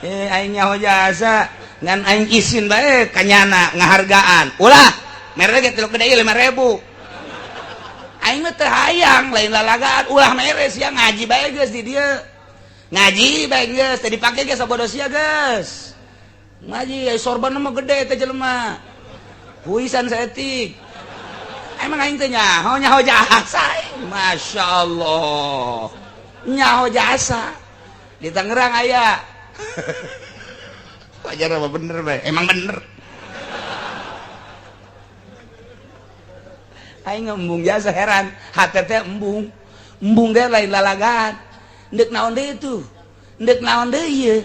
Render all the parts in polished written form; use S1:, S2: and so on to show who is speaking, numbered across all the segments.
S1: Aing nyaho jasa ngan aing isin bae kanyana ngahargaan. Ulah mere ge 3 gede 5000. Aing mah teu hayang, lain lalagaan, ulah mere sia, ngaji bae geus di dieu. Ngaji bae geus teu dipake geus, bodoh sia geus. Ngaji ai sorban mah gede teh jelema. Puisan saeutik. Emang aing teh nyaho, nyaho jasa aing. Masya Allah. Nyaho jasa. Di Tangerang aya. Wajar apa bener bae? Emang bener. Aing embung jasa heran, hate teh embung. Embung teh lain lalagaan. Ndek naon deui tuh? Ndek naon deui ieu?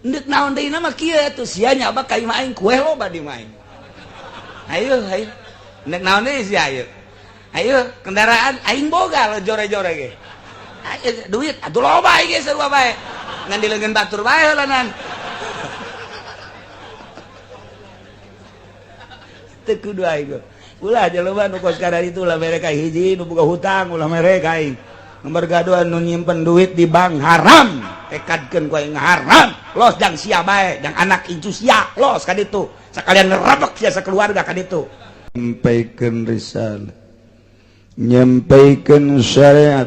S1: Ndek naon deui nama kieu atuh sia nyaba ka imah aing, kue loba di imah aing. Ayo, ayo. Ndek naon deui sia ayo. Ayo kendaraan aing boga lo jore-jore ge. Ayo duit atuh loba aing ge sarua bae. Ngan dileungeun batur bae heulanan. Teu kudu aing. Ulah jelema nu kos kada itu ulah mere ka hiji nu boga hutang, ulah mere ka aing. Nomor gaduhan nu nyimpen duit di bank haram. Tekadkeun ku aing haram. Los jang sia bae, jang anak incu sia, los ka ditu. Sakalian ngerebek sia sakeluarga ka ditu.
S2: Nyampaikan risalah, nyampaikan syariat.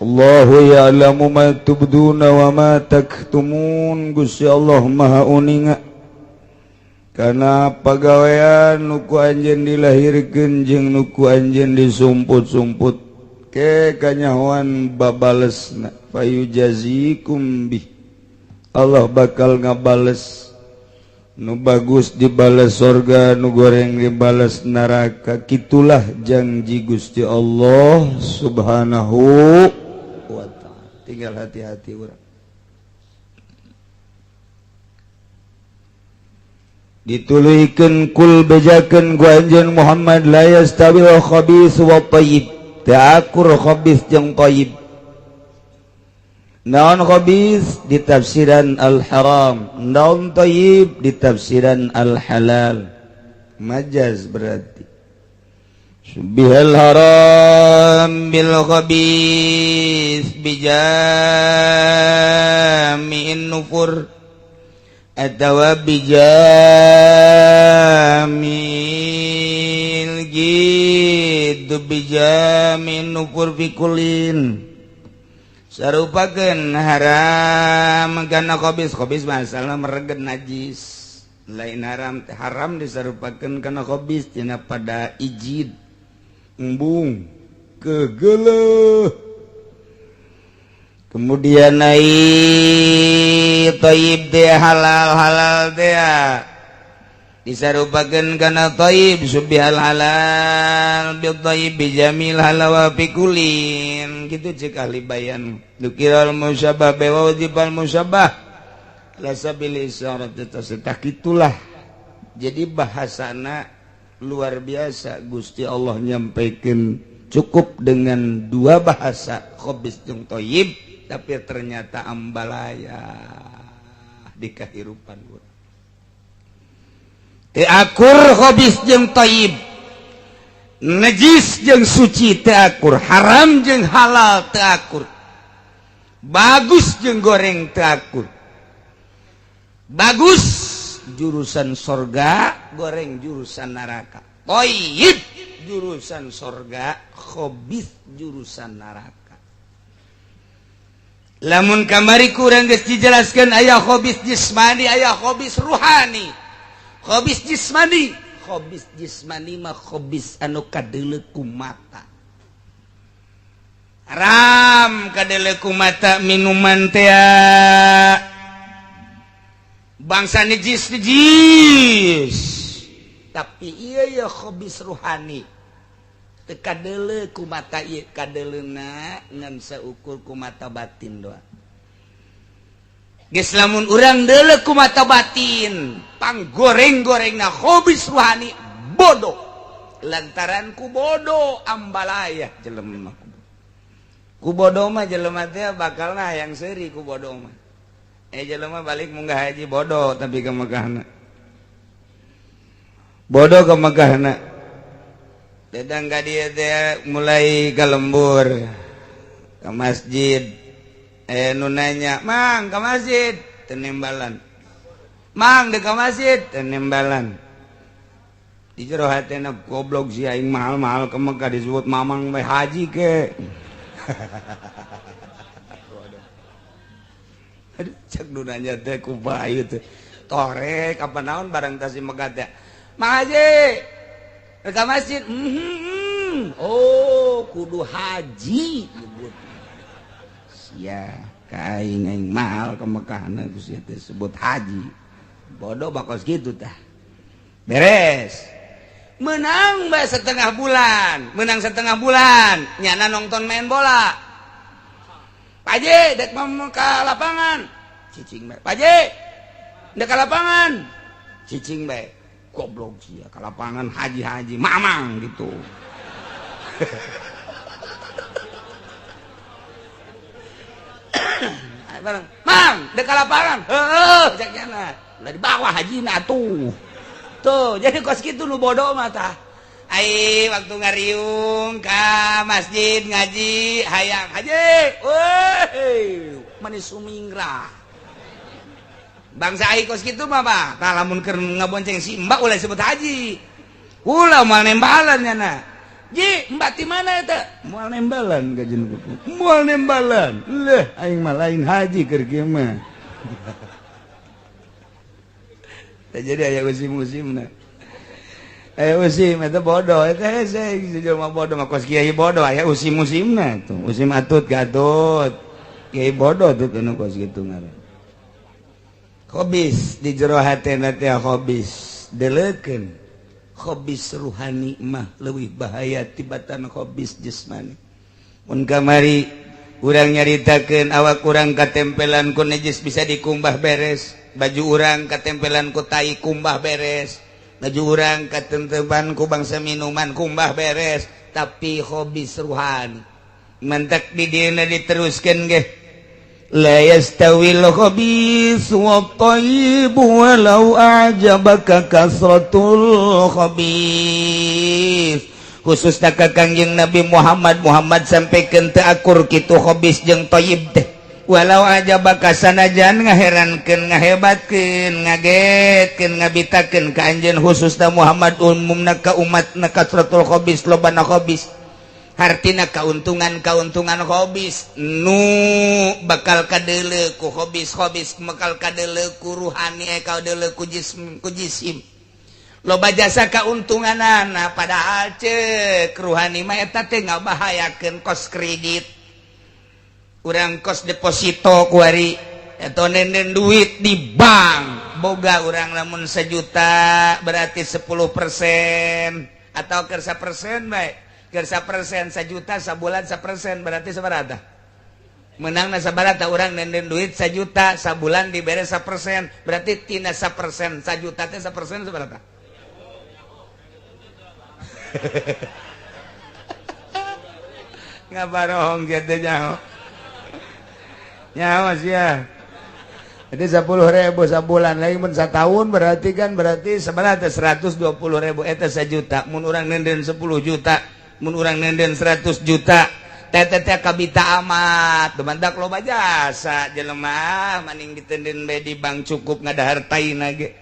S2: Allahu ya'lamu ma tubduna wa ma taktumun. Gusti Allah Maha uninga karena pagawean nuku anjeun dilahirkeun jeung nuku anjeun disumput-sumput ke kanyahoan babalesna. Fayujazikum bih, Allah bakal ngabales. Nu bagus dibales sorga, nu goreng dibales neraka. Kitulah janji Gusti Allah Subhanahu wa ta'ala. Tinggal hati-hati urang. Dituluykeun kul bejakeun ku anjeun Muhammad, la yastawi al khabis wa thayyib, teu akur khabis jeung thayyib. Naon khabis ditafsiran al haram, naon thayyib ditafsiran al halal. Majaz berarti. Bihal haram bil khabis bijami'in nufur atawa bijamil gid bijamin nufur fi kullin. Sarupakeun haram kana khabis, khabis masalah meregen najis. Lain haram, haram disarupakeun kana khabis tina pada ijid embung kegeleuh. Kemudian naik thayyib teh halal, halal teh disarupakeun kana thayyib, subihal halal bil thayyib bijamil halawa fi kullin. Kitu cek ahli bayan. Dukiral musyabah bi wajibal musyabah la sabil isyarat tasdaq. Itulah jadi bahasana luar biasa. Gusti Allah nyampaikan cukup dengan dua bahasa khabis jeung thayyib, tapi ternyata ambalaya di kehidupan urang. Teu akur khabis jeung thayyib, najis jeung suci teu akur, haram jeung halal teu akur, bagus jeung goreng teu akur. Bagus jurusan sorga, goreng jurusan neraka. Thayyib jurusan sorga, khabis jurusan neraka. Lamun kamari kurang geus dijelaskeun, aya khabis jismani, aya khabis ruhani. Khabis jismani, khabis jismani mah khabis anu kadeuleu ku mata. Haram kadeuleu ku mata minuman teh bangsa najis najis. Tapi iya ya khabis ruhani teu kadeuleu ku mata ieu, kadeleuna ngan saukur ku mata batin doang. Geus lamun urang deuleu ku mata batin, panggoreng-gorengna khabis ruhani bodoh. Lantaran ku bodoh ambalaya jelema. Ku bodoh mah jelema teh bakalna hayang seuri ku bodoh mah. Jelema balik munggah haji bodoh tapi ke Mekahna. Bodoh ke Mekahna. Dedang ka dieu teh mulai ka lembur ke masjid. Nu nanya, "Mang, ke masjid?" Teu nembalan. Mang dek ka masjid, teu nembalan. Di jero hatena goblok si aing mahal-mahal ke Mekah disebut mamang bae haji ke. Aduh, cek nu nanya teh kumaha ieu teh. Torek apa naon barang tas di Mekah teh. Mang Haji, ke masjid. Oh, kudu haji nyebut. Sia, ka aing aing mahal ke Mekah na ku sia teh sebut haji. Bodoh bakos kitu tah. Beres. Menang bae setengah bulan, menang setengah bulan, nyana nonton main bola. Paje dek mau ke lapangan, cicing bae. Paje dek ke lapangan, cicing bae. Goblok sia ke lapangan haji-haji mamang gitu. Bareng, mang dek ke lapangan, heuh cek nyana. Lah di bawah hajina tuh. Tuh, jadi kos kitu nu bodoh mah tah. Ai waktu ngariung ka masjid ngaji hayang haji, weh manis sumingrah. Bangsa ai kos kitu mah bah, tah lamun keur ngabonceng si mbak ulah sebut haji. Ulah moal nembalan nyana. Ji, mbak ti mana eta? Moal nembalan ka jeung kuku. Moal nembalan. Leuh aing mah lain haji keur kieu mah. Tah jadi aya musim-musimna. Usim itu bodoh, itu hese jelema bodoh mah kos kiai bodoh aya usim-musimna tuh. Usim atut gatut. Kiai bodoh tuh nu kos kitu ngaran. Khobis di jero hatena teh khobis deleukeun. Khobis ruhani mah leuwih bahaya tibatan khobis jasmani. Mun kamari urang nyaritakeun awak urang katempelan ku najis bisa dikumbah beres, baju urang katempelan ku tai kumbah beres. Baju urang katenteban ku bangsa minuman kumbah beres, tapi hobi ruhani mentak di dieuna diteruskeun ge la yastawil khabis wa thayyib walau a'jabaka kasratul khabis. Khususna ka Kangjeng Nabi Muhammad, Muhammad sampaikan teu akur kitu khabis jeung thayyib teh. Walau aja baka sanajan ngaherankeun ngahebatkeun ngagetkeun ngabitakeun ka anjeun khususna Muhammad umumna ka umatna kasratul khabis lobana khabis hartina kauntungan kauntungan khabis nu bakal kadeuleu ku khabis khabis bakal kadeuleu ku ruhani kadeuleu ku jism ku jisim loba jasa kauntunganana padahal ceuk ruhani mah eta teh ngabahayakeun kos kredit urang kos deposito kuari atau nenden duit di bank boga urang lamun sejuta berarti 10% atau kersa persen baik kersa persen sejuta sabulan 1% berarti seberapa menang sabarata urang nenden duit sejuta sabulan dibere 1% berarti tina 1% sejuta teh 1% seberapa ngabarohong gitu nyaho nyawa sia. Jadi 10.000 sabulan lagi mun satahun berarti kan berarti sebenarnya 120.000 eta sejuta mun urang nenden 10 juta mun urang nenden 100 juta teh teh kabita amat dumandak loba jasa jelema maning ditenden bae di bank cukup ngadahar taina ge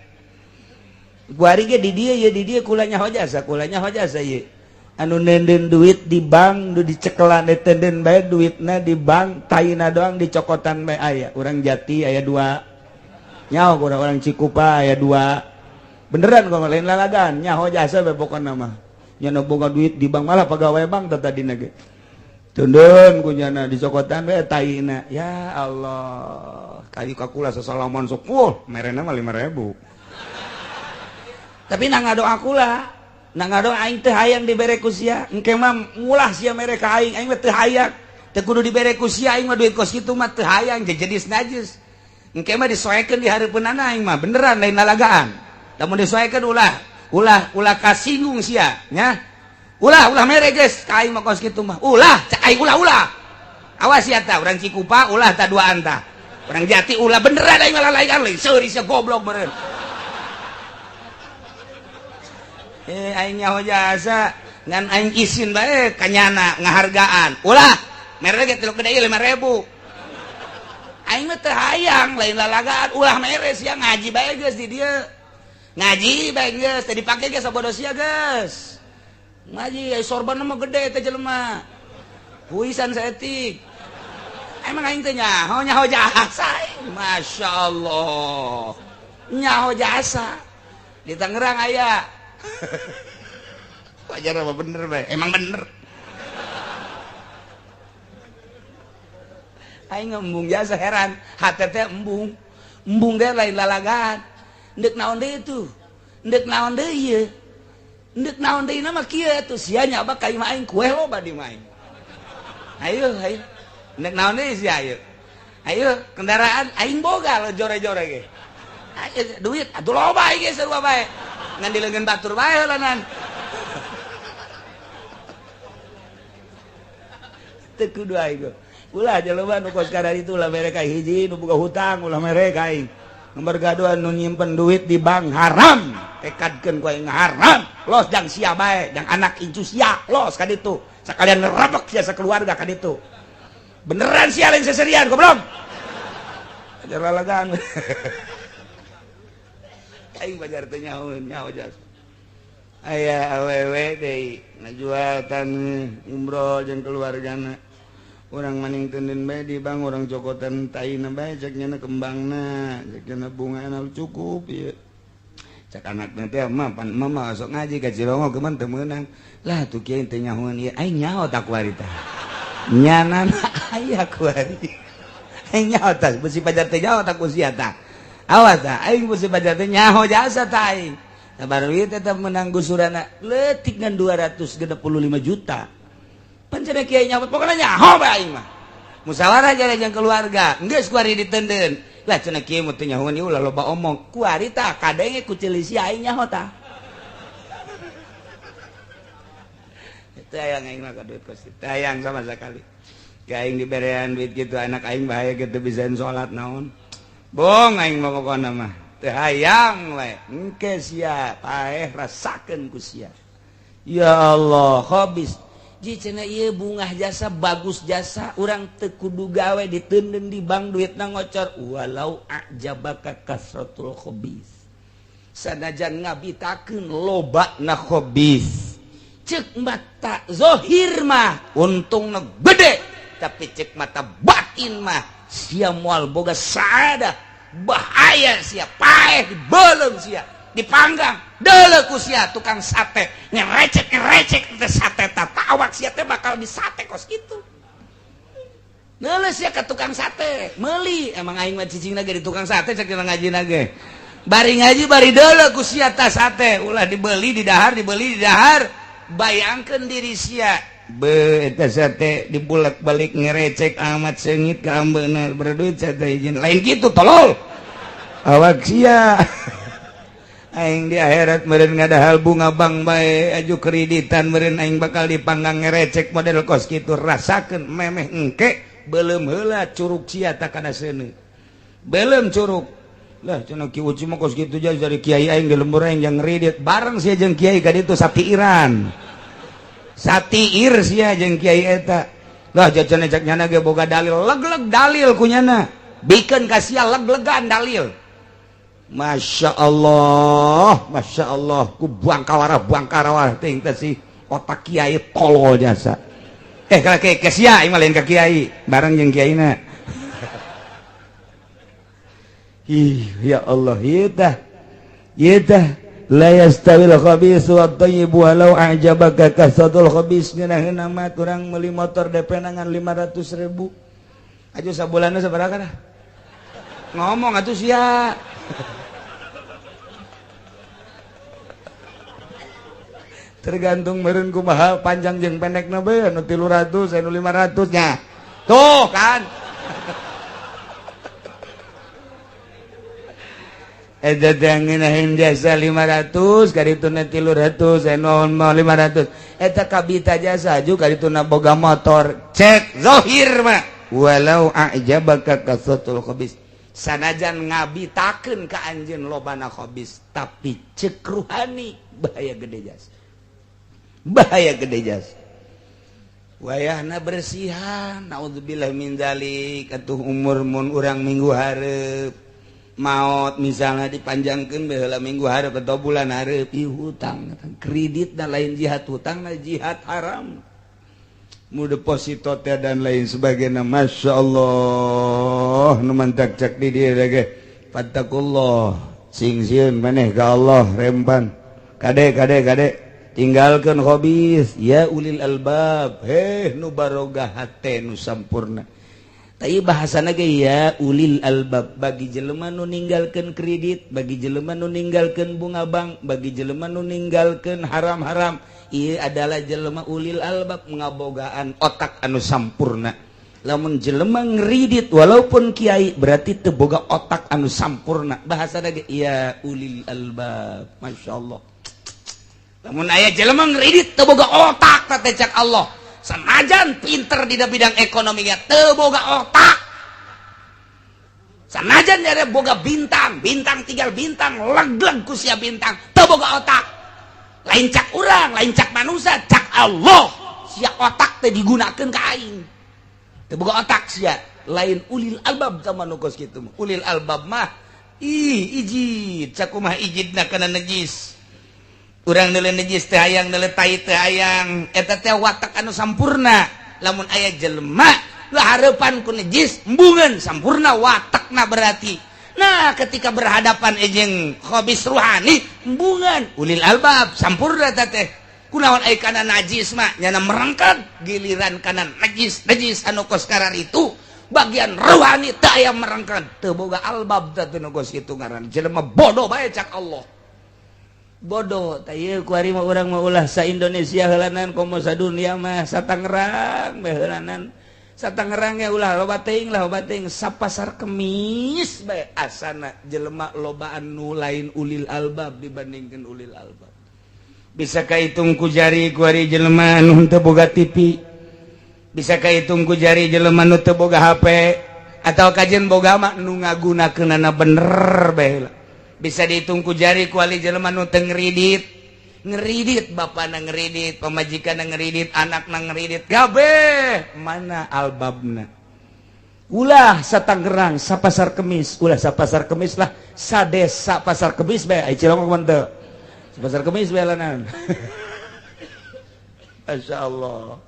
S2: kuari ge di dieu ye di dieu kula nyaho jasa kula nyaho jasa ye anu nenden duit di bank nu dicekelan ditenden bae duitna di bank taina doang dicokotan bae aya urang Jati aya dua nyaho urang orang Cikupa aya dua beneran kok lain lalagan nyaho jasa bae pokona mah nya boga duit di bank malah pegawai bank teh tadina ge tundun ku nyana dicokotan bae taina ya Allah kayu ka kula sasalaman sok wah merena mah 5.000 tapi na ngadoa kula nah ngadoa aing teu hayang dibere ku sia engke mah mulah sia mere ka aing aing mah teu hayang teu kudu dibere ku sia aing mah duit kos kitu mah teu hayang jenis najis engke mah disoekeun di hareupeunana aing mah beneran lain lalagaan lamun disoekeun ulah ulah ulah kasinggung sia nya ulah ulah mere geus ka aing mah kos kitu mah ulah cak aing ulah ulah awas sia tah urang Cikupa ulah tah duaan tah urang Jati ulah beneran aing mah lalagaan lain seuri sia goblok meureun. Aing nyaho jasa ngan aing isin bae kanyana ngahargaan ulah mere ge 3 gede 5.000
S1: Aing mah teu hayang lain lalagaan ulah meres ya ngaji bae geus di dieu. Ngaji bae geus teu dipake geus sabodo sia geus. Ngaji ai sorban mah gede teh jelema. Puisan saeutik. Emang aing teh nyaho nyaho jasa. Masya Allah. Nyaho jasa. Di Tangerang aya. Wajar apa bener bae? Emang bener. Aing embung jasa heran, hate teh embung. Embung teh lain lalagaan. Ndek naon deui tuh? Ndek naon deui ieu? Ndek naon deui mah kieu atuh sia nyaba ka imah aing kue loba di imah aing. Ayo, ayo. Ndek naon deui sia ayo. Ayo kendaraan aing boga lo jore-jore ge. Ayo duit atuh loba aing ge sarua bae. Ngan dileungeun batur bae heulanan. Teu kudu aing. Ulah jelema nu kos kadar itu ulah mere ka hiji nu boga hutang ulah mere ka aing. Nomor gaduh nu nyimpen duit di bank haram, tekadkeun ku aing haram. Los jang sia bae, jang anak incu sia, los ka ditu. Sakalian ngerebek sia sakeluarga ka ditu. Beneran sia lain seserian goblok. Ajar lalagaan. Aing bajar teh nyaho nyaho jas. Aya awewe deui ngajual taneuh umroh jeung keluargana. Urang maning teuneun bae di bank urang cokotan taina bae cek nyana kembangna cek nyana bungana cukup ieu. Cek anakna teh mah pan mama sok ngaji ka Cirongo geman teu meunang. Lah tuh kieu teh nyahoan ieu aing nyaho tak kuari tah. Nyanana aya kuari. Aing nyaho tah besi pajar teh nyaho tak ku sia tah. Awas tah aing besi pajar teh nyaho jasa tah aing. Nah baru ieu teh menang gusurana leutik ngan 265 juta. Pancen kiai nyaho pokona nyaho bae aing mah. Musyawarah jeung keluarga, geus kuari ditendeun. Lah cenah kiai mah teu nyahoan ieu ulah loba omong. Kuari tah kadenge ku ceuli sia aing nyaho tah. Teu hayang aing mah ka duit kos. Teu hayang sama sekali. Ka aing diberean duit kitu anak aing bahaya kitu bisa salat naon. Bong aing mah pokona mah. Teu hayang we. Engke sia paeh rasakeun ku sia. Ya Allah, khabis. Ji cenah ieu bungah jasa bagus jasa urang teu kudu gawe diteundeun di bank duitna ngocor walau a'jabaka kasratul khabis. Sanajan ngabitakeun lobana khabis. Cek mata zahir mah untungna gede, tapi cek mata batin mah sia moal boga saadah, bahaya sia paeh dibeuleum sia. Dipanggang deuleu ku sia tukang sate ngerecek ngerecek teh sate tah awak sia teh bakal disate kos kitu. Deuleu sia ka tukang sate meuli emang aing mah cicingna ge di tukang sate cek ngajina ge. Bari ngaji bari deuleu ku sia tah sate ulah dibeli di dahar dibeli di dahar. Bayangkeun diri sia be eta sate dibulak-balik ngerecek amat seungit ka ambeuna berduit sate izin lain kitu tolol awak sia. Aing di akhirat meureun ngadahal bunga bank bae aju kreditan meureun aing bakal dipanggang ngerecek model kos kitu rasakeun memeh engke beuleum heula curug sia ta kana seuneu beuleum curug lah cenah ki uci mah kos kitu jauh dari kiai aing di lembur aing jang ngredit bareng sia jeung kiai ka ditu satiiran satiir sia jeung kiai eta lah jajan cek nyana ge boga dalil leg-leg dalil ku nyana bikeun ka sia leg-legan dalil. Masya Allah, Masya Allah, ku buang kawarah ting teh si otak kiai tolol jasa. Kalau ke sia, ieu mah lain ka kiai, bareng jeung kiaina. Ih, ya Allah, ieu tah. Ieu tah la yastawil khabitsu wat thayyib walau a'jabaka kasratul khabis ngeunaheun mah kurang meuli motor DP ngan 500.000. Aju sabulanna sabaraha dah? Ngomong atuh sia. Tergantung meureun kumaha panjang jeung pendekna bae anu 300 anu 500 nya. Tuh kan. Eta teh ngeunaheun jasa 500 karituna 300 anu 500. Eta kabita jasa aju karituna boga motor. Cek zahir mah walau a'jabaka kasratul khabis. Sanajan ngabitakeun ka anjeun lobana khabis tapi cek ruhani bahaya gede jasa. Bahaya gede jasa.
S2: Wayahna bersihan, naudzubillah min dzalik, atuh umur mun urang minggu hareup maot misalnya dipanjangkeun baheula minggu hareup atau bulan hareup, ih hutang kredit dan lain jihad hutang na jihad haram mu deposito teh dan lain sebagainya. Masya Allah, nu mantak cak di dieu ge fattaqullah, sing sieun maneh ka Allah, rempan kade kade kade, tinggalkan khabis ya ulil albab, heh nu baroga hate nu sampurna. Tapi bahasana ge ya ulil albab, bagi jelema nu ninggalkeun kredit, bagi jelema nu ninggalkeun bunga bank, bagi jelema nu ninggalkeun haram-haram, ieu adalah jelema ulil albab, ngabogaan otak anu sampurna. Lamun jelema ngredit walaupun kiai berarti teu boga otak anu sampurna. Bahasana ge ya ulil albab. Masya Allah, lamun aya jelema ngredit teu boga otak teh cak Allah, sanajan pinter di bidang ekonominya teu boga otak, sanajan jare boga bintang bintang tinggal bintang leg-leg ku sia bintang, teu boga otak. Lain cak urang, lain cak manusia, cak Allah, sia otak teh digunakeun ka aing, teu boga otak sia, lain ulil albab sama nu kos kitu. Ulil albab mah ih ijid, sakumaha ijidna kana najis, urang neuleuh najis teh hayang, neuleuh tai teh hayang, eta teh watak anu sampurna. Lamun aya jelema lah hareupan ku najis embungeun, sampurna watakna berarti. Nah, ketika berhadapan jeung khabis ruhani embungeun, ulil albab sampurna teh. Kunaon aya kana najis mah nyana merengket, giliran kana najis najis anu kos itu bagian ruhani teu aya merengket, teu boga albab teh nu kos kitu ngaran jelema bodoh bae cak Allah. Bodoh tah ieu kuari mah. Urang mah ulah sa Indonesia heulanan, komo sadunia mah, sa Tangerang bae heulanan, sa Tangerang ya ulah loba teuing lah, loba teuing, sa Pasar Kemis bae asana jelema lobaan nu lain ulil albab dibandingkeun ulil albab. Bisa kahitung ku jari kuari jelema anu teu boga TV, bisa kahitung ku jari jelema nu teu boga HP, atau kajeun boga mah nu ngagunakeunana bener bae lah. Bisa dihitung ku jari kuari jelema nu teu ngeridit. Ngeridit bapana, ngeridit pamajikan, ngeridit anak, ngeridit kabeh, mana albabna? Ulah sa Tangerang, sa Pasar Kemis, ulah sa Pasar Kemis lah, sa desa Pasar Kemis bae. Ai Cilongok mah teu, Pasar Kemis bae lanan. Masya Allah.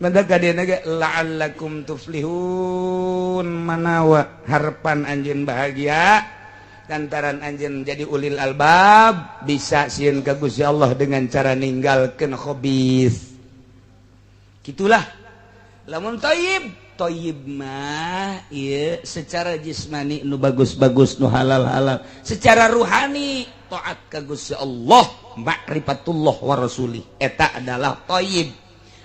S2: Mantap ka ge la'allakum tuflihun, manawa harapan anjeun bahagia lantaran anjeun jadi ulil albab, bisa sieun ka Gusti Allah dengan cara ninggalkeun khabis gitulah. Lamun thayyib, thayyib mah ieu secara jismani nu bagus-bagus, nu halal-halal, secara ruhani taat ka Gusti Allah, ma'rifatullah wa rasulih, eta adalah thayyib.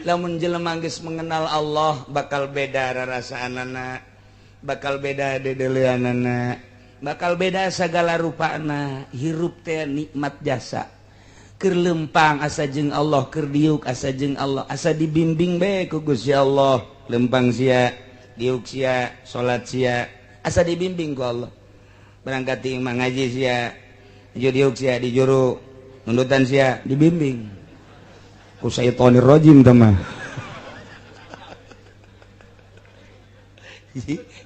S2: Lamun jelema geus mengenal Allah bakal beda rarasaanana, bakal beda dedeleanana, bakal beda segala rupana hirup teh, nikmat jasa keur lempang asa jeung Allah, keur diuk asa jeung Allah, asa dibimbing bae ku Gusti Allah. Lempang sia, diuk sia, salat sia, asa dibimbing ku Allah. Berangkat ti imah ngaji sia, diuk sia di juru nundutan sia, dibimbing ku syaitonir rajim teh mah.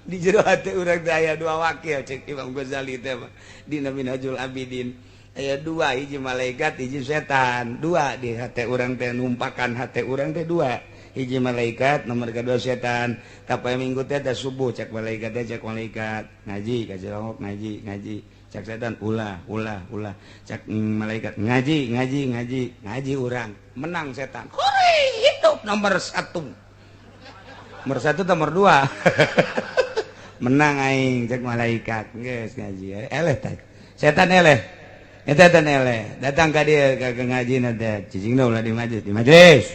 S2: Di jero hati urang teh aya dua wakil, cek Imam Ghazali teh mah dina Minhajul Abidin, aya dua, hiji malaikat, hiji setan. Dua di hati urang teh, numpakan hati urang teh dua, hiji malaikat, nomor kedua setan. Tapi minggu teh teh subuh cek malaikat teh, cek malaikat ngaji ka Cilongok, ngaji ngaji. Cek setan ulah ulah ulah. Cek malaikat ngaji ngaji ngaji ngaji. Urang menang setan. Hore, hidup nomor satu, nomor satu, nomor dua, menang aing cek malaikat. Geus ngaji eleh teh setan, eleh eta teh, eleh datang ka dieu ka ngaji teh, cicingna ulah di majelis, di majelis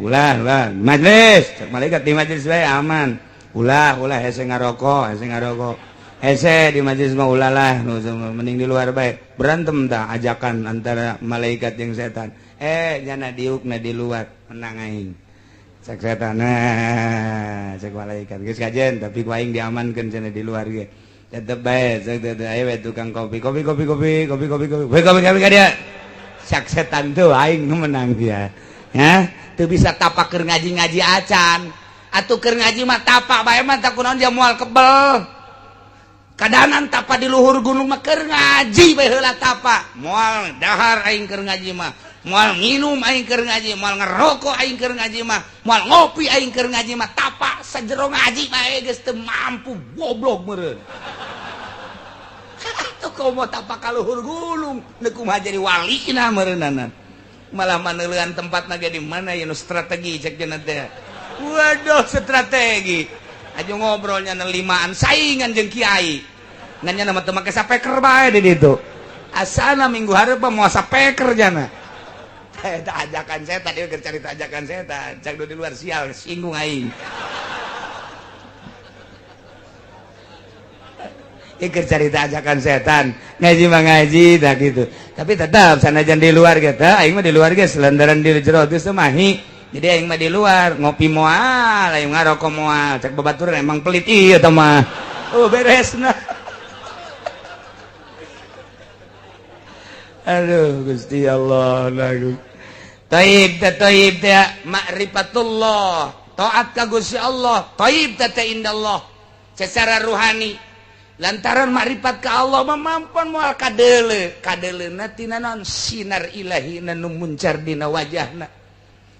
S2: ulah, ulah di majelis. Cek malaikat di majelis bae aman, ulah ulah, hese ngarokok, hese ngarokok, hese di majelis mah ulah lah, mending di luar bae. Berantem tah ajakan antara malaikat jeung setan. Eh, nyana diukna di luar, menang aing cek setan. Nah, cek malaikat geus kajen, tapi ku aing diamankeun cenah di luar ge tetep bae. Cek teh ayo we tukang kopi, kopi kopi kopi kopi kopi kopi kopi kopi kopi ka dia. Cek setan tuh aing nu menang dia ya.
S1: Teu bisa tapa keur ngaji-ngaji acan. Atuh keur ngaji mah tapa bae mah tak kunaon dia moal kebel. Kadanan tapa di luhur gunung mah keur ngaji bae heula tapa. Moal dahar aing keur ngaji mah. Moal nginum aing keur ngaji, moal ngerokok aing keur ngaji mah, moal ngopi aing keur ngaji mah, tapa sajero ngaji bae geus teu mampu goblok meureun. Atuh komo tapa ka luhur gunung, neuk kumaha jadi walina meureunana. Malah maneulean tempatna ge di mana ya nu strategi cek cenah teh. Waduh strategi. Aja ngobrolnya limaan saingan jeung kiai. Ngan nya mah teu make sapeker bae di ditu. Asana minggu hareup mah moal sapeker jana. Eta ajakan setan, ieu keur carita ajakan setan. Cak di luar sial singgung aing. Ieu carita ajakan setan, ngaji mah ngaji dah gitu. Tapi tetap sanajan di luar gitu, aing mah di luar geus lantaran di jero geus mahi. Jadi aing mah di luar ngopi moal, aing ngarokok moal. Cek babaturan emang pelit ieu teh mah. Oh beresna. Aduh Gusti Allah lagu. Thaib teh thaib teh ma'rifatullah, taat ka Gusti Allah, thaib teh indallah secara ruhani. Lantaran makrifat ka Allah mah mampan moal kadeule, kadeleuna tina naon sinar ilahi nu muncar dina wajahna.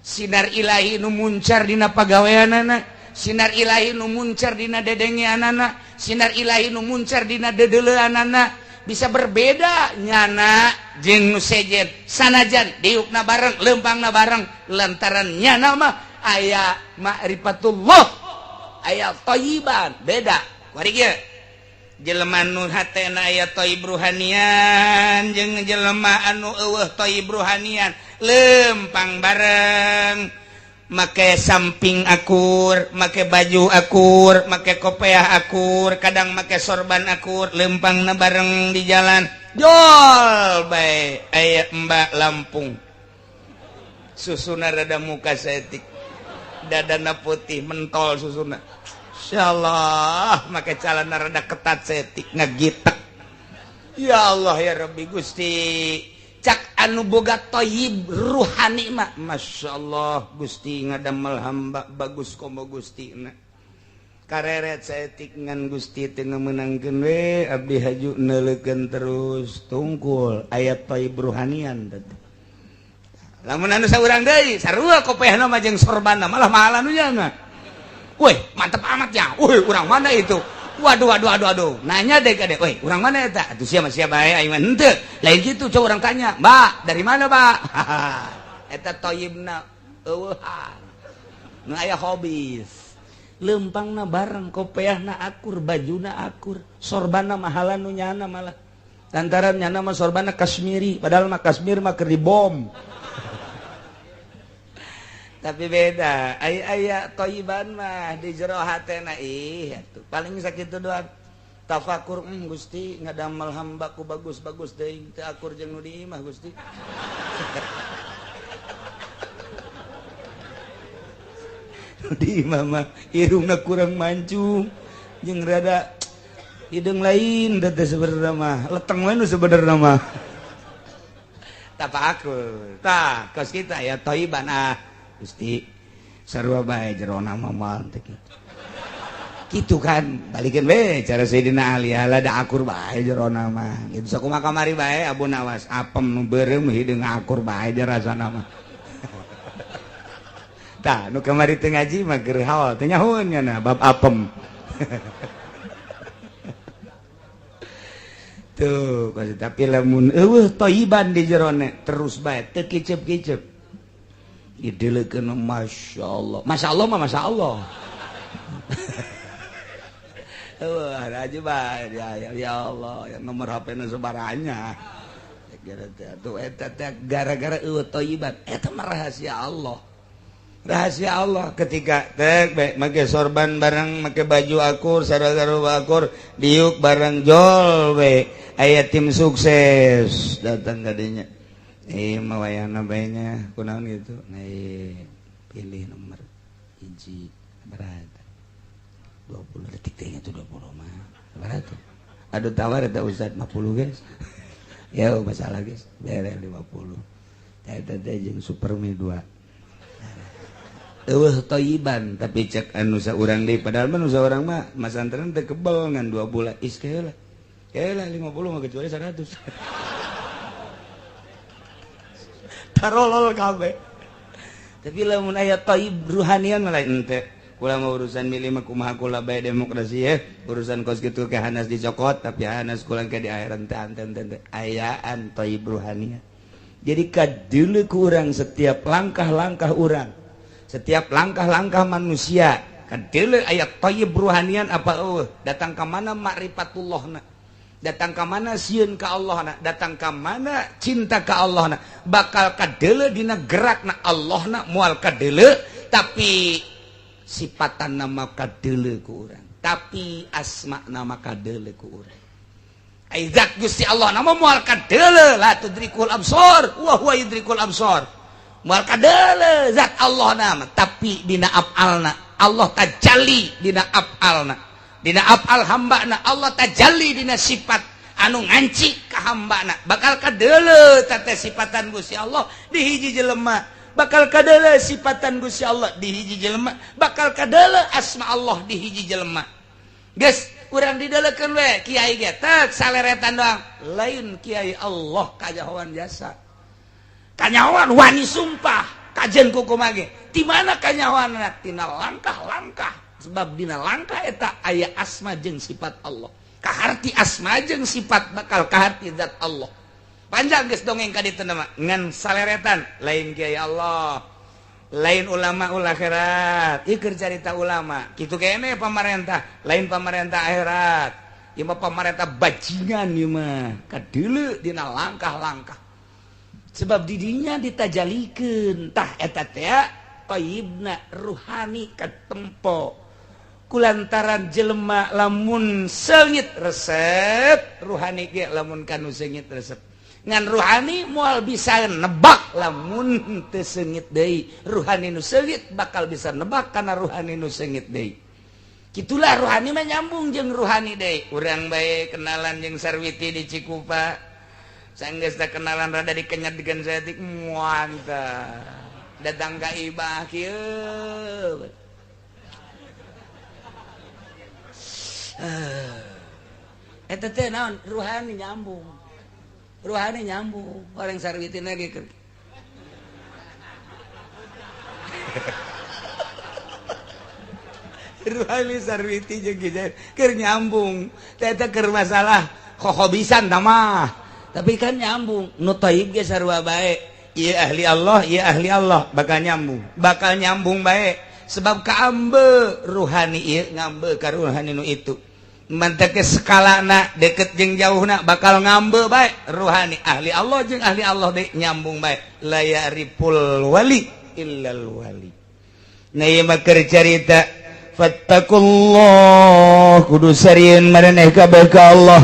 S1: Sinar ilahi nu muncar dina pagaweanana, sinar ilahi nu muncar dina dedengeanana, sinar ilahi nu muncar dina dedeleuanana. Bisa berbeda nyana jeung nu sejen sanajan diukna bareng leumpangna bareng lantaran nyana mah aya ma'rifatullah, aya thayyiban beda. Kuari kieu jelema nu hatena aya thayyib ruhanian jeung jelema anu eueuh thayyib ruhanian lempang bareng, make samping akur, make baju akur, make kopeah akur, kadang make sorban akur, lempangna bareng di jalan jol bae aya Mbak Lampung susuna rada muka saeutik, dadana putih mentol susuna. Insyaallah make calana rada ketat setik ngagitek. Ya Allah ya Rabbi Gusti, cak anu boga thayyib ruhani mah masyaallah Gusti ngadamel hamba bagus komo Gusti na. Kareret saeutik ngan Gusti teu meunangkeun we abdi haju neuleukeun terus tungkul aya thayyib ruhanian teh. Lamun anu saurang deui sarua kopehna mah jeung sorbanna malah mahalan nu nya. Woi, mantep amat ya. Woi, urang mana itu? Waduh, waduh, waduh, waduh. Nanya deh ke deh. Woi, urang mana eta? Atuh siapa siapa bae aing mah henteu. Lain gitu coba orang tanya, "Mbak, dari mana, Pak?" Eta thayyibna eueuhan. Nu aya hobis. Leumpangna bareng, kopeahna akur, bajuna akur, sorbanna mahalan nu nyana malah. Lantaran nyana mah sorbanna Kashmiri, padahal mah Kashmir mah keur dibom. Tapi beda, aya thayyiban mah di jero hatena ih atuh paling sakitu doang. Tafakur Gusti ngadamel hamba ku bagus-bagus deui teu akur jeung nu di imah Gusti. Nu di imah mah irungna kurang mancung jeung rada hideung lain teh sebenarna mah, leteng we nu sebenarna mah. Tafakur. Tah, kos kita ya thayyiban ah. Gusti sarua bae jerona mah moal teh kitu. Kitu kan balikeun we cara Sayyidina Ali ala da akur bae jerona mah. Kitu sakumaha kamari bae Abu Nawas apem nu beureum hideung akur bae rasana mah. Tah nu kamari teu ngaji mah keur haol teu nyahoeun nya bab apem. Tuh tapi lamun eueuh thayyiban di jerona terus bae teu kicep-kicep. Dideleukeun Masya Allah. Masya Allah mah Masya Allah. Wah, aja bae ya, ya Allah, yang nomor HP-na sebaranya. Tuh eta teh gara-gara eueuh thayyiban. Eta mah rahasia Allah. Rahasia Allah ketika teh make sorban bareng, make baju akur, sarua akur, diuk bareng jol we. Aya tim sukses datang ka dinya. Mawayana bae-nya kunaon gitu. Nah, pilih nomor hiji berat. 20 detik teh nya tuh 20 mah. Berat tuh. Aduh tawar eta Ustaz 50 guys. Ya masalah guys. Bere 50. Teh teh jeung Supermi 2.
S2: Eueuh thayyiban tapi cek anu saurang deui padahal mah nu saurang mah masantren teh kebel ngan 2 bulan is keula. Keula 50 mah kecuali 100. Tarolol kabeh. Tapi lamun aya thayyib ruhanian mah lain henteu. Kula mah urusan milih mah kumaha kula bae demokrasi ya. Urusan kos kitu ke hanas dicokot tapi hanas kula ke di akhirat teh enten ayaan thayyib ruhanian. Jadi kadeuleu ku urang setiap langkah-langkah urang, setiap langkah-langkah manusia kadeuleu aya thayyib ruhanian apa eueuh, datang ka mana makrifatullahna, datang ka mana sieun ka Allahna, datang ka mana cinta ka Allahna, bakal kadeuleu dina gerakna Allahna moal kadeuleu tapi sifatan nama kadeuleu ku urang, tapi asma nama kadeuleu ku urang. Aizat Gusti Allah nama moal kadeuleu la tudrikul absar wa huwa yudrikul absar. Moal kadeuleu zat Allah nama tapi dina afalna Allah tajalli dina afalna. Dina afal hambana Allah tajalli dina sifat anu nganci ka hambana. Bakal kadeuleu teh sifatan Gusti Allah di hiji jelema. Bakal kadeuleu sifatan Gusti Allah di hiji jelema, bakal kadeuleu asma Allah di hiji jelema. Geus urang dideulekeun we kiai ge tek saleretan doang, lain kiai Allah kajahoan jasa. Kanyahoan wani sumpah kajen ku kumaha ge. Di mana kanyahoanna? Tina langkah-langkah. Sebab dina langkah eta aya asma jeung sifat Allah. Kaharti asma jeung sifat bakal kaharti zat Allah. Panjang geus dongeng ka ditu mah ngan saleretan lain kiai Allah, lain ulama ul akhirat. Ieu keur carita ulama. Kitu keneh pamarentah, lain pamarentah akhirat. Ieu mah pamarentah bajingan ieu mah. Kadeuleu dina langkah-langkah. Sebab didinya ditajalikeun tah eta teh thayyibna ruhani katempo. Kulantaran jelema lamun seungit resep ruhani ge lamun kanu seungit resep. Ngan ruhani moal bisa nebak lamun teu seungit deui. Ruhani nu seungit bakal bisa nebak kana ruhani nu seungit deui. Kitulah ruhani mah nyambung jeung ruhani deui. Urang bae kenalan jeung Sarwiti di Cikupa. Sanggeus teh kenalan rada dikenyat dengan saeutik muantah. Datang ka ibah kieu. Eta teh naon ruhani nyambung. Ruhani nyambung orang Sarwiti lagi keur. Ruhani Sarwiti jeung kieu keur nyambung. Teh teh keur masalah kohobisan tah mah. Tapi kan nyambung nu thayyib ge sarua bae. Ieu ahli Allah, ieu ahli Allah bakal nyambung. Bakal nyambung bae sebab kaambe ruhani ieu ngambe ka ruhani nu itu. Manteke skalana deket jeung jauhna bakal ngambe bae ruhani ahli Allah jeung ahli Allah deui nyambung bae la ya'riful wali illal wali. Nah ieu mah keur carita fattakullah kudu sarieun maraneh kabeh ka Allah.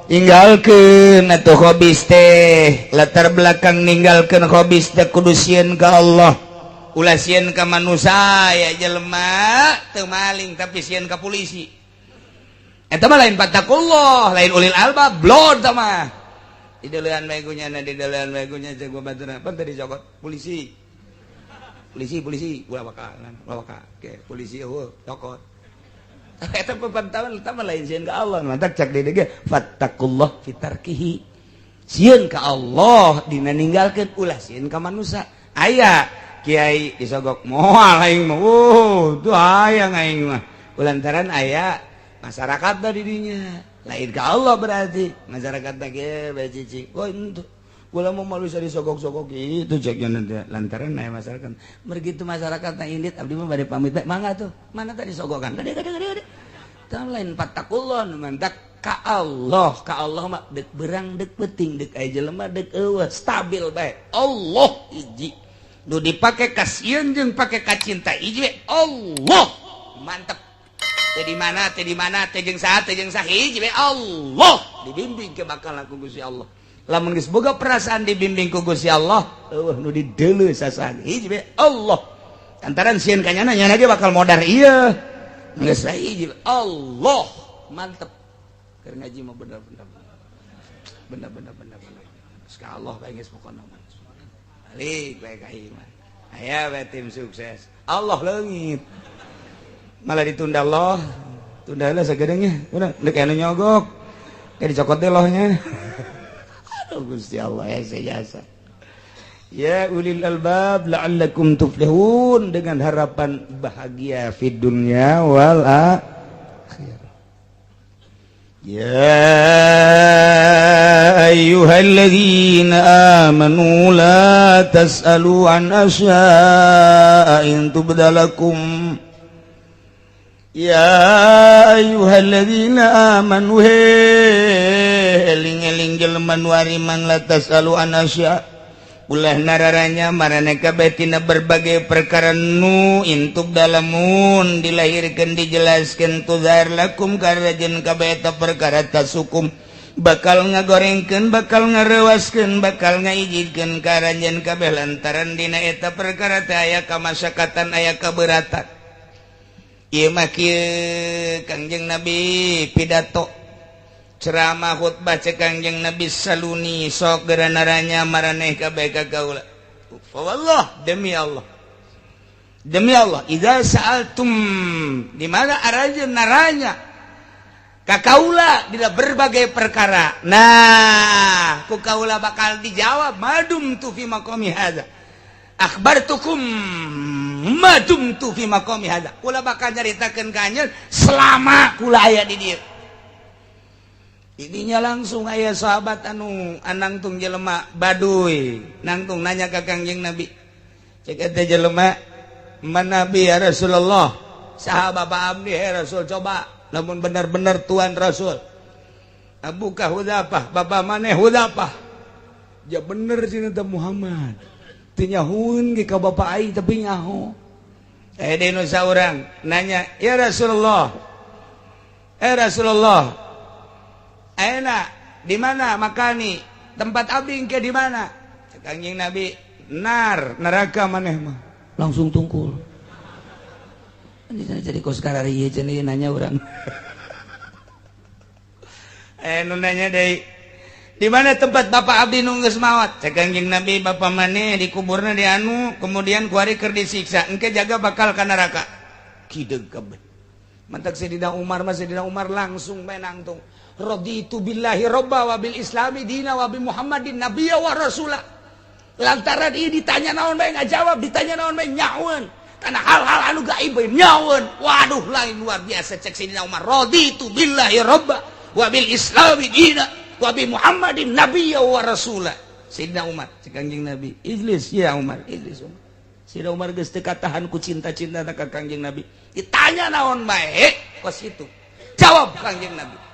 S2: Inggalkeun atuh hobis teh latar belakang ninggalkeun hobis teh kudu sieun ka Allah. Ulah sieun ka manusia ya jelema teu maling tapi sieun ka polisi. Eta mah lain fattakullah, lain ulil albab, blon tah mah. Dideulean bae gunyana, dideulean bae gunya jeung baturna. Pan teh dicokot polisi. Polisi, polisi, ulah bakalan, ulah bakal. Oke, polisi eueuh, cokot. Eta pepantauan eta mah lain sieun ka Allah, mantak cak deui ge fattakullah fi tarkihi. Sieun ka Allah dina ninggalkeun ulah sieun ka manusia. Aya kiai disogok moal aing mah. Wuh, tuh hayang aing mah. Kulantaran aya masyarakat dah didinya lain ke Allah berarti masyarakat tak ge bae cici. Oh itu kula mau malu bisa disogok-sogok gitu ceknya nanti lantaran aya masyarakat begitu masyarakat na indit abdi mah bade pamit bae mangga tuh mana tadi sogokan gede gede gede gede tah lain fattakullah mantak ka Allah mah deuk berang deuk peuting deuk aya jelema deuk eueuh stabil bae Allah hiji nu dipake ka sieun jeung pake ka cinta hiji we Allah mantep. Teh di mana, teh di mana, teh jeung saha, teh jeung saha hiji we Allah dibimbing ke bakal ku Gusti Allah. Lamun geus boga perasaan dibimbing ku Gusti Allah, eueuh nu dideuleu sasaha hiji we Allah. Lantaran sieun ka nyana, nyana ge bakal modar ieu. Geus hiji Allah mantep. Keur ngaji mah bener-bener. Bener-bener bener-bener. Geus ka Allah bae geus pokona mah. Balik bae ka ieu mah. Aya we tim sukses. Allah leungit. Malah ditunda Allah. Tunda lah sagedengnya. Udah deuk anu nyogok. Kayak dicokot deh lohnya. Aduh, Gusti Allah ya jasa. Ya ulil albab la'allakum tuflihun, dengan harapan bahagia fid dunya wal akhirah. Ya ayyuhalladzina amanu la tas'alu an asya'a in tubdalakum. Ya ayyuhalladzina amanu, he eling-eling jelema nu ariman, la tas'alu an asya', ulah nararanya maraneh kabeh tina berbagai perkara nu in tubda lamun dilahirkan, dijelaskan, tuzhar lakum ka kabeh eta perkara, tasu'kum bakal ngagorengkeun, bakal ngarewaskeun, bakal ngaijidkeun ka aranjeun kabeh, lantaran dina eta perkara teh aya kamasyakatan, aya keberatan. Ieu mah kieu, Kangjeng Nabi pidato, ceramah, khutbah. Cek Kangjeng Nabi, saluni, sok geura naranya maraneh kabeh ka kaula. Fa wallah, demi Allah, demi Allah, idza sa'altum, di mana aranjeun naranya ka kaula dina berbagai perkara, nah, ku kaula bakal dijawab madumtu fi maqami hadza, akhbartukum madumtu fi maqami hadza, kula bakal nyaritakeun ka anjeun selama kula aya di dieu. Ininya langsung aya sahabat anu anangtung jelema Baduy, nangtung nanya ka Kangjeng Nabi. Cek eta jelema, "Man Nabi ya Rasulullah? Saha bapak abdi, ya Rasul? Coba lamun benar-benar Tuan Rasul." Abuka Hudzafah, bapak maneh Hudzafah. Ya bener sih teh Muhammad. Teu nyahueun ge ka bapak aing, tapi nyaho. Eh, deui nu saurang nanya, "Ya Rasulullah. Eh Rasulullah, enak di mana makani, tempat abdi ke di mana?" Cek Kangjeng Nabi, "Nar, neraka maneh mah."
S1: Langsung tungkul. Jadi kos karari cenah nanya urang.
S2: Eh, nu nanya deui, "Di mana tempat bapak abdi nu geus maot?" Cek Kangjeng Nabi, "Bapak maneh dikuburna di anu, kemudian kuari keur disiksa, engke jaga bakal ka neraka." Kideug kabeh. Mantak Sayyidina Umar mah, Sayyidina Umar langsung menangtung, raditu billahi robba wa bil islami dina wa bi Muhammadin nabiyya wa rasula, lantaran ini ditanya naon bae ngajawab, ditanya naon bae nyaweun, karena hal-hal anu gaib bae nyaweun. Waduh, lain luar biasa. Cek Sayyidina Umar, raditu billahi robba wa bil islami dina wa bi Muhammadin nabiyya wa rasula. Sayyidina Umar, cek Kangjeng Nabi, "Ijlis ya Umar, ijlis Umar." Sayyidina Umar geus teu katahan ku cinta-cinta ka Kangjeng Nabi. Ditanya naon bae kos itu jawab Kangjeng Nabi.